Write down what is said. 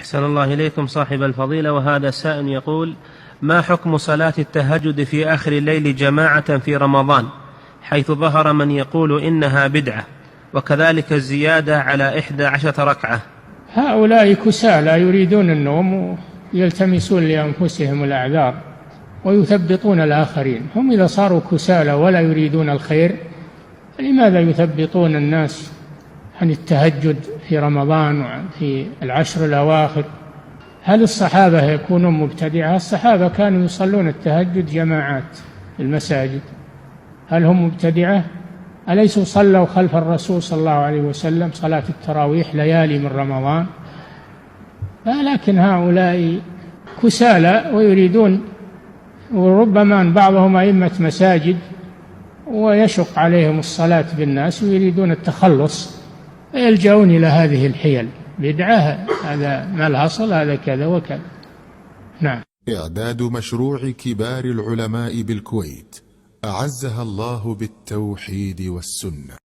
أحسن الله إليكم صاحب الفضيلة. وهذا سائل يقول: ما حكم صلاة التهجد في آخر الليل جماعة في رمضان، حيث ظهر من يقول إنها بدعة، وكذلك الزيادة على 11 ركعة؟ هؤلاء كسالى يريدون النوم ويلتمسون لأنفسهم الأعذار ويثبطون الآخرين. هم إذا صاروا كسالى ولا يريدون الخير لماذا يثبطون الناس عن التهجد في رمضان وفي العشر الأواخر؟ هل الصحابة يكونون مبتدعة؟ الصحابة كانوا يصلون التهجد جماعات في المساجد، هل هم مبتدعة؟ أليسوا صلوا خلف الرسول صلى الله عليه وسلم صلاة التراويح ليالي من رمضان؟ لكن هؤلاء كسالى ويريدون، وربما أن بعضهم أئمة مساجد ويشق عليهم الصلاة بالناس ويريدون التخلص فيلجؤون إلى هذه الحيل، بدعة، هذا ما الأصل، هذا كذا وكذا. نعم. إعداد مشروع كبار العلماء بالكويت أعزها الله بالتوحيد والسنة.